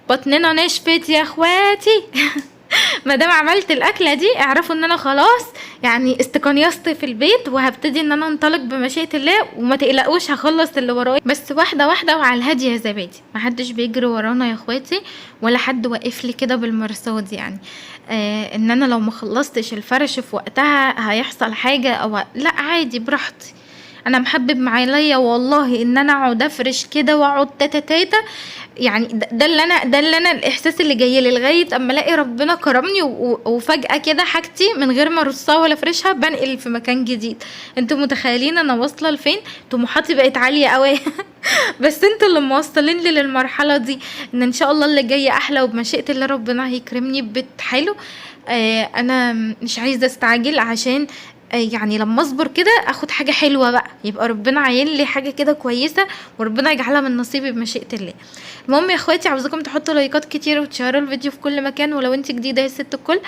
بطننا نشفت يا اخواتي. ما دام عملت الاكلة دي اعرفوا ان انا خلاص يعني استقنيصت في البيت، وهبتدي ان انا انطلق بمشيئة الله، وما تقلقوش هخلص اللي ورايا، بس واحدة واحدة وعلى الهادي يا زبادي. ما حدش بيجري ورانا يا اخواتي، ولا حد واقف لي كده بالمرصاد، يعني ان انا لو ما خلصتش الفرش في وقتها هيحصل حاجة او لا، عادي براحتي. انا محبب معايا والله ان انا اقعد افرش كده واقعد تاتا تاتا، يعني ده اللي انا الاحساس اللي جاي لي لغاية اما الاقي ربنا كرمني وفجاة كده حاجتي من غير ما ارصها ولا افرشها بنقل في مكان جديد. انتوا متخيلين انا واصله لفين؟ طموحاتي بقت عالية قوي. بس انتوا اللي موصلين لي للمرحلة دي، ان شاء الله اللي جاي احلى، وبمشيئه الله ربنا هيكرمني ببيت حلو. انا مش عايزه استعجل، عشان يعني لما اصبر كده اخد حاجة حلوة بقى، يبقى ربنا عاين لي حاجة كده كويسة، وربنا يجعلها من نصيبي بمشيئة الله. المهم يا اخواتي عاوزاكم تحطوا لايكات كتير وتشيروا الفيديو في كل مكان، ولو انت جديدة يا ست الكل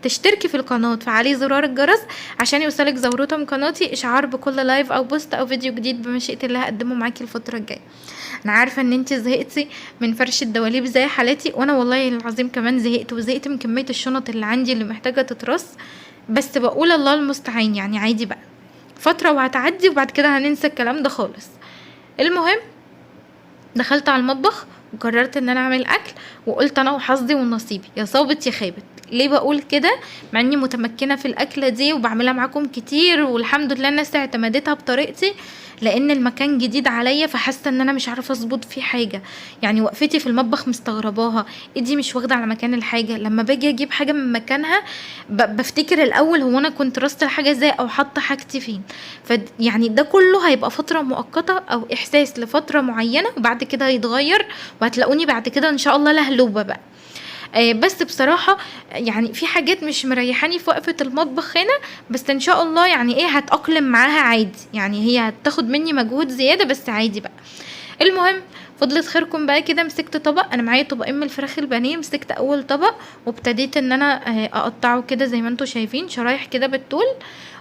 تشتركي في القناة وتفعلي زرار الجرس عشان يوصلك زوروته من قناتي اشعار بكل live او post او فيديو جديد بمشيئة الله هقدمه معاكي الفترة الجاية. انا عارفه ان انت زهقتي من فرش الدواليب زي حالتي، وانا والله العظيم كمان زهقت، وزهقت من كمية الشنط اللي عندي اللي محتاجه تترص، بس بقول الله المستعان، يعني عادي بقى فترة وهتعدي وبعد كده هننسى الكلام ده خالص. المهم دخلت على المطبخ وقررت ان انا اعمل اكل، وقلت انا وحظي ونصيبي يا صابت يا خابت. ليه بقول كده مع اني متمكنة في الاكلة دي وبعملها معاكم كتير والحمد لله الناس اعتمدتها بطريقتي، لان المكان جديد عليا فحاسه ان انا مش عارفه اظبط فيه حاجة، يعني وقفتي في المطبخ مستغرباها، ايدي مش واخده على مكان الحاجة، لما باجي اجيب حاجة من مكانها بفتكر الاول هو انا كنت رصت الحاجة ازاي او حاطه حاجتي فين. يعني ده كله هيبقى فترة مؤقتة او احساس لفترة معينة، وبعد كده هيتغير وهتلاقوني بعد كده ان شاء الله لهلوبه بقى. بس بصراحة يعني في حاجات مش مريحاني في وقفة المطبخ هنا، بس ان شاء الله يعني ايه هتأقلم معاها عادي، يعني هي هتاخد مني مجهود زيادة بس عادي بقى. المهم فضلت خيركم بقى كده، مسكت طبق، انا معايا طبقين من الفراخ البانيه، مسكت اول طبق وابتديت ان انا اقطعه كده زي ما انتم شايفين شرايح كده بالطول،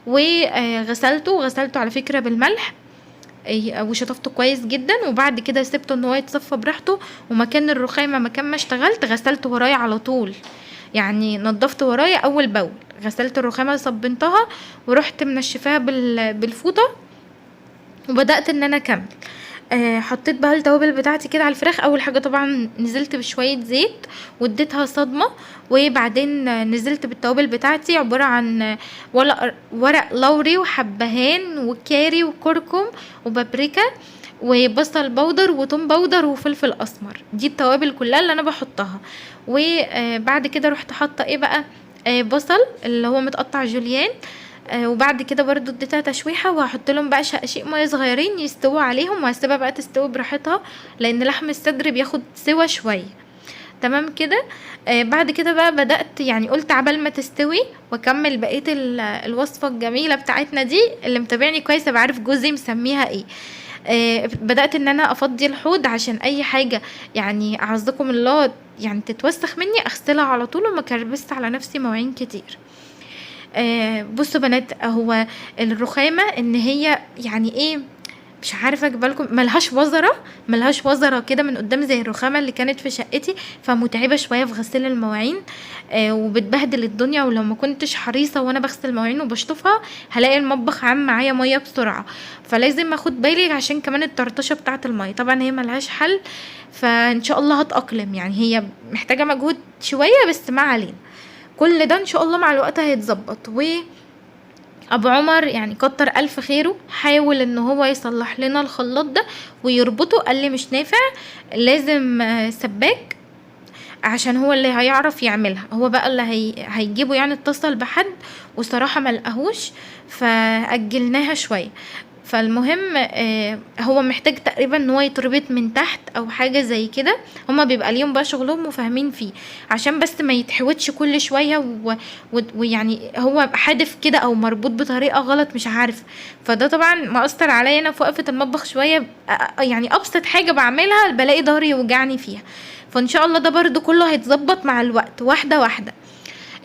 وغسلته، غسلته على فكرة بالملح وشطفته كويس جدا، وبعد كده سبته ان هو يتصفى براحته. ومكان الرخامه مكان ما اشتغلت غسلته ورايا على طول، يعني نظفت ورايا اول باول، غسلت الرخامه صبنتها ورحت منشفاها بالفوطه، وبدات ان انا اكمل. حطيت بقى التوابل بتاعتي كده على الفراخ. اول حاجة طبعا نزلت بشوية زيت واديتها صدمة، وبعدين نزلت بالتوابل بتاعتي عبارة عن ورق لوري وحبهان وكاري وكركم وبابريكا وبصل بودر وتوم بودر وفلفل اسمر، دي التوابل كلها اللي انا بحطها. وبعد كده رحت حاطه ايه بقى، بصل اللي هو متقطع جوليان، وبعد كده برضو اديتها تشويحه، وهحط لهم بقى شقاشيق مية صغيرين يستووا عليهم، وهسيبها بقى تستوي براحتها لان لحم الصدر بياخد سوا شوية. تمام كده. بعد كده بقى بدأت يعني قلت عبال ما تستوي واكمل بقية الوصفة الجميلة بتاعتنا دي، اللي متابعني كويس ابقى عارف جوزي مسميها ايه. بدأت ان انا افضي الحوض عشان اي حاجة يعني اعزكم الله يعني تتوسخ مني اغسلها على طول وما كربست على نفسي مواعين كتير. بصوا بنات، هو الرخامة ان هي يعني ايه مش عارفه اجيبها لكم، ملهاش وزره كده من قدام زي الرخامه اللي كانت في شقتي، فمتعبه شوية في غسيل المواعين، وبتبهدل الدنيا، ولو ما كنتش حريصة وانا بغسل المواعين وبشطفها هلاقي المطبخ عام معايا مية بسرعة، فلازم اخد بالي عشان كمان الطرطشه بتاعه المية. طبعا هي ملهاش حل، فان شاء الله هتأقلم، يعني هي محتاجه مجهود شوية بس ما علينا، كل ده ان شاء الله مع الوقت هيتظبط. و ابو عمر يعني كتر الف خيره حاول ان هو يصلح لنا الخلاط ده ويربطه، قال لي مش نافع لازم سباك عشان هو اللي هيعرف يعملها، هو بقى اللي هيجيبه، يعني اتصل بحد وصراحة ما لقاهوش فأجلناها شوية. فالمهم هو محتاج تقريبا ان هو يتربط من تحت او حاجة زي كده، هما بيبقى ليهم بقى شغلهم وفاهمين فيه عشان بس ما يتحوتش كل شوية ويعني هو حادف كده او مربوط بطريقة غلط مش عارفة. فده طبعا مأثر عليا انا في وقفة المطبخ شوية، يعني ابسط حاجة بعملها بلاقي ظهري يوجعني فيها، فان شاء الله ده برضو كله هيتظبط مع الوقت واحدة واحدة.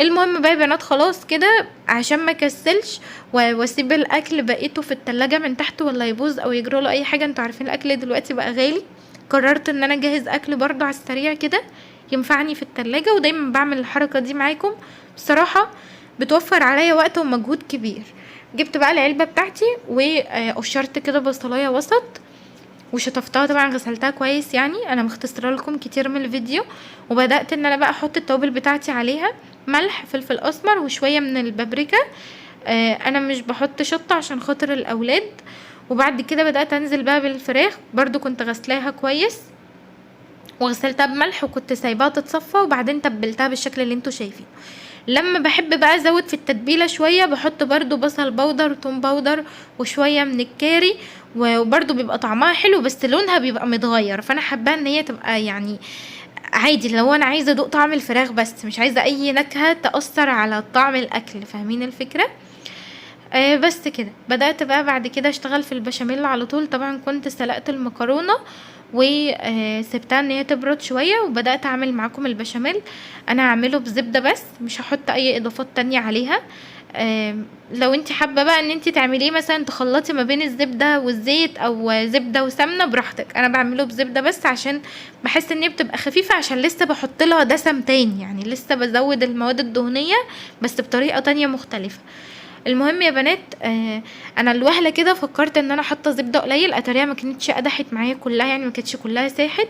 المهم بقى يا بنات خلاص كده عشان ما كسلش واسيب الاكل بقيته في التلاجة من تحت ولا يبوظ او يجرى له اي حاجة، انتوا عارفين الاكل دلوقتي بقى غالي قررت ان انا اجهز اكل برضو على السريع كده ينفعني في التلاجة، ودايما بعمل الحركة دي معاكم بصراحة، بتوفر عليا وقت ومجهود كبير. جبت بقى العلبة بتاعتي وقشرت كده بصلاية وسط وشطفتها، طبعا غسلتها كويس، يعني انا مختصره لكم كتير من الفيديو. وبدات ان انا بقى احط التوابل بتاعتي عليها، ملح، فلفل اسمر، وشوية من البابريكا. انا مش بحط شطه عشان خاطر الاولاد. وبعد كده بدات انزل بقى بالفراخ، برضو كنت غسلاها كويس وغسلتها بملح وكنت سايباها تتصفى، وبعدين تبلتها بالشكل اللي انتوا شايفينه. لما بحب بقى ازود في التتبيله شوية بحط برضو بصل بودر وتوم بودر وشوية من الكاري، وبرضو بيبقى طعمها حلو بس لونها بيبقى متغير، فانا حابة ان هي تبقى يعني عادي، لو انا عايزه ادوق طعم الفراخ بس مش عايزه اي نكهة تاثر على طعم الاكل، فاهمين الفكرة؟ بس كده. بدات بقى بعد كده اشتغل في البشاميل على طول. طبعا كنت سلقت المكرونه وسبتها ان هي تبرد شوية، وبدات اعمل معاكم البشاميل. انا هعمله بزبده بس، مش هحط اي اضافات تانية عليها. لو انت حابة بقى ان انت تعمليه مثلا تخلطي ما بين الزبدة والزيت او زبدة وسمنه براحتك، انا بعمله بزبده بس عشان بحس ان هي بتبقى خفيفة، عشان لسه بحط لها دسم تاني، يعني لسه بزود المواد الدهنية بس بطريقة تانية مختلفة. المهم يا بنات، انا الوهله كده فكرت ان انا حاطه زبدة قليل، اتاريها ما كانتش قدحت معايا كلها، يعني ما كانتش كلها ساحت.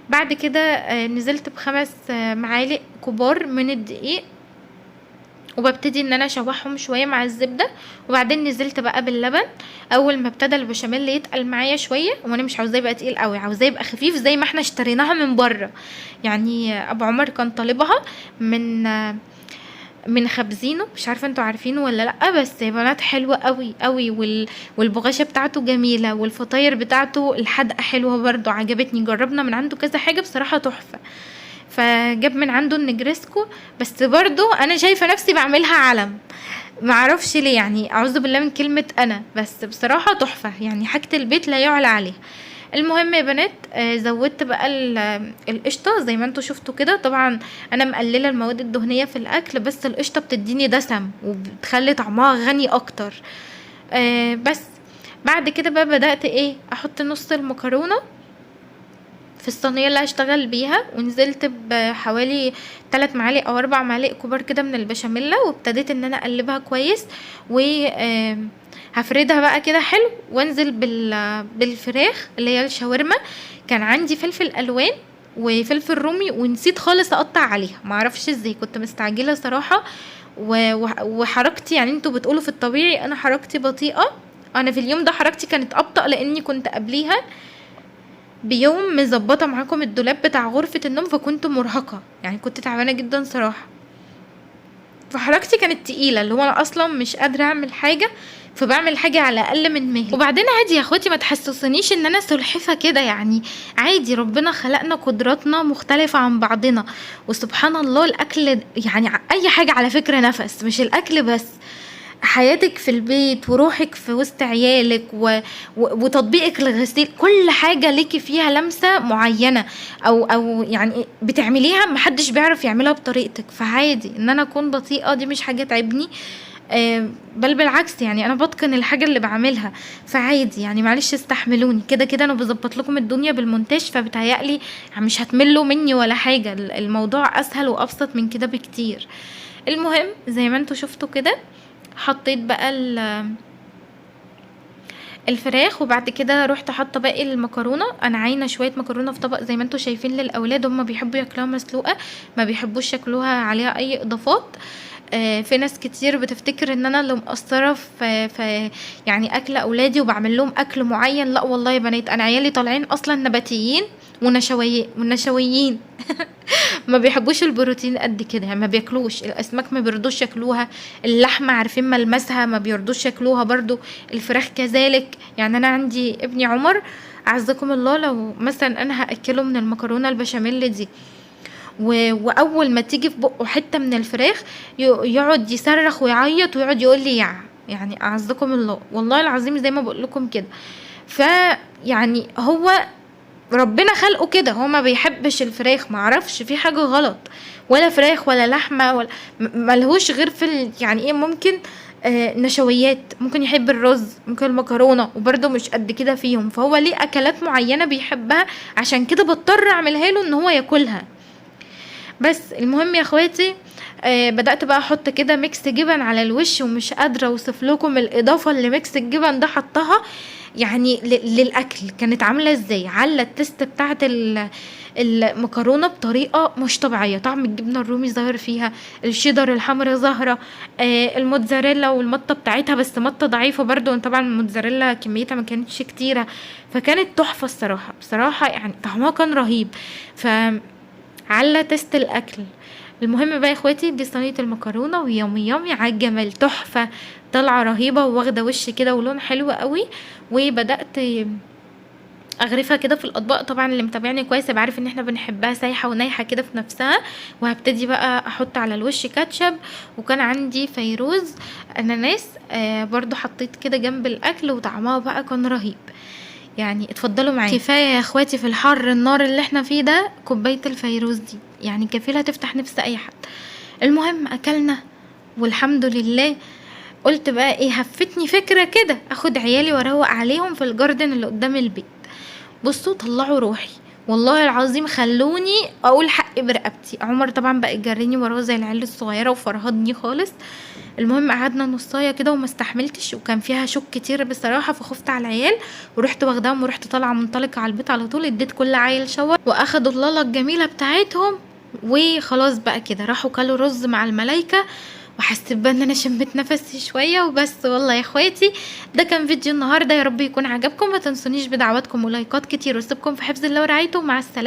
بعد كده نزلت ب5 معالق كبار من الدقيق، وببتدي ان انا اشوحهم شوية مع الزبدة. وبعدين نزلت بقى باللبن. اول ما ابتدى البشاميل يتقل معايا شوية، وانا مش عاوزاه يبقى تقيل قوي، عاوزاه يبقى خفيف زي ما احنا اشتريناها من بره. يعني ابو عمر كان طالبها من خبزينه، مش عارفه انتوا عارفينه ولا لا، بس يا بنات حلوة قوي قوي، والبغاشه بتاعته جميلة، والفطاير بتاعته الحدقه حلوة برضو، عجبتني. جربنا من عنده كذا حاجة بصراحة تحفة. فجاب من عنده النجرسكو، بس برضو انا شايفه نفسي بعملها علم، معرفش ليه، يعني اعوذ بالله من كلمة انا، بس بصراحة تحفة، يعني حاجة البيت لا يعلى عليها. المهم يا بنات، زودت بقى القشطه زي ما انتوا شفتوا كده. طبعا انا مقلله المواد الدهنية في الاكل، بس القشطه بتديني دسم وبتخلي طعمها غني اكتر. بس بعد كده بقى بدات احط نص المكرونه في الصينية اللي هشتغل بيها، ونزلت بحوالي 3 معالق او 4 معالق كبار كده من البشاميل، وابتديت ان انا اقلبها كويس، و هفردها بقى كده حلو، وانزل بالفراخ اللي هي الشاورما. كان عندي فلفل الوان وفلفل رومي، ونسيت خالص اقطع عليها، معرفش ازاي، كنت مستعجلة صراحة، وحركتي يعني انتوا بتقولوا في الطبيعي انا حركتي بطيئه، انا في اليوم ده حركتي كانت ابطأ لاني كنت قبليها بيوم مظبطه معاكم الدولاب بتاع غرفة النوم، فكنت مرهقة، يعني كنت تعبانة جدا صراحة، فحركتي كانت تقيلة، اللي هو انا اصلا مش قادرة اعمل حاجة، فبعمل حاجة على اقل من مهلي. وبعدين عادي يا اخواتي، ما تحسسونيش ان انا سلحفه كده، يعني عادي، ربنا خلقنا قدراتنا مختلفة عن بعضنا، وسبحان الله الاكل يعني اي حاجة على فكرة نفس، مش الاكل بس، حياتك في البيت وروحك في وسط عيالك وتطبيقك للغسيل، كل حاجة ليكي فيها لمسة معينة أو يعني بتعمليها محدش بيعرف يعملها بطريقتك. فعادي إن أنا أكون بطيئة، دي مش حاجة تعبني، بل بالعكس، يعني أنا بتقن الحاجة اللي بعملها، فعادي يعني معلش استحملوني، كده كده أنا بظبط لكم الدنيا بالمونتاج، فبتهيألي مش هتملوا مني ولا حاجة، الموضوع أسهل وأبسط من كده بكتير. المهم زي ما انتوا شفتوا كده حطيت بقى الفراخ، وبعد كده رحت حاطه باقي المكرونه. انا عاينه شوية مكرونه في طبق زي ما انتوا شايفين للاولاد، هم بيحبوا ياكلوها مسلوقة، ما بيحبوش ياكلوها عليها اي اضافات. في ناس كتير بتفتكر ان انا اللي مقصرة في اكل اولادي وبعمل لهم اكل معين، لا والله يا بنات، انا عيالي طالعين اصلا نباتيين ونشويين ما بيحبوش البروتين قد كده، يعني ما بياكلوش الاسماك، ما بيرضوش ياكلوها، اللحمة عارفين ملمسها ما بيرضوش ياكلوها برضو، الفراخ كذلك. يعني انا عندي ابني عمر اعزكم الله، لو مثلا انا هاكله من المكرونه البشاميل دي واول ما تيجي في بقه حتة من الفراخ يقعد يصرخ ويعيط ويقعد يقول لي يع، يعني اعزكم الله والله العظيم زي ما بقول لكم كده. فيعني هو ربنا خلقه كده، هو ما بيحبش الفراخ، ما اعرفش في حاجة غلط، ولا فراخ ولا لحمه ولا ملهوش غير في يعني ايه، ممكن نشويات، ممكن يحب الرز، ممكن المكرونه، وبرده مش قد كده فيهم. فهو ليه اكلات معينة بيحبها، عشان كده بضطر اعملها له ان هو ياكلها. بس المهم يا اخواتي، بدات بقى احط كده mix جبن على الوش، ومش قادرة اوصف لكم الاضافة اللي mix الجبن ده حطها يعني للاكل كانت عامله ازاي. على ال taste بتاعت المكرونه بطريقة مش طبيعية، طعم الجبنة الرومي ظاهر فيها، الشيدر الحمرا ظاهره، الموتزاريلا والمطه بتاعتها، بس مطه ضعيفة برضو، طبعا الموتزاريلا كميتها ما كانتش كتيرة، فكانت تحفة الصراحة بصراحة، يعني طعمها كان رهيب. ف على taste الاكل. المهم بقى يا اخواتي، دي صينية المكرونه، و yummy yummy على الجمال، تحفة طالعه رهيبة وواخده وش كده ولون حلو قوي. وبدات اغرفها كده في الاطباق. طبعا اللي متابعني كويس يبقى عارف ان احنا بنحبها سايحه ونايحه كده في نفسها. وهبتدي بقى احط على الوش كاتشب، وكان عندي فيروز اناناس، برضو حطيت كده جنب الاكل، وطعمها بقى كان رهيب. يعني اتفضلوا معايا. كفاية يا اخواتي في الحر النار اللي احنا فيه ده، كوباية الفيروز دي يعني كفيله تفتح نفس اي حد. المهم اكلنا والحمد لله. قلت بقى ايه، هفتني فكرة كده اخد عيالي واروق عليهم في الجاردن اللي قدام البيت. بصوا طلعوا روحي والله العظيم، خلوني اقول حقي برقبتي. عمر طبعا بقى يجريني وراه زي العيال الصغيرة وفرهدني خالص. المهم قعدنا نصايه كده وما استحملتش، وكان فيها شوك كتير بصراحة، فخفت على العيال ورحت واخداهم ورحت طالعه منطلقة على البيت على طول. اديت كل عيل شاور واخدوا اللاله الجميلة بتاعتهم، وخلاص بقى كده راحوا كلوا رز مع الملايكه. وحسيت بقى ان انا شميت نفسي شوية وبس. والله يا اخواتي ده كان فيديو النهارده، يا رب يكون عجبكم. ما تنسونيش بدعواتكم ولايكات كتير، واسيبكم في حفظ الله ورعايته. مع السلامة.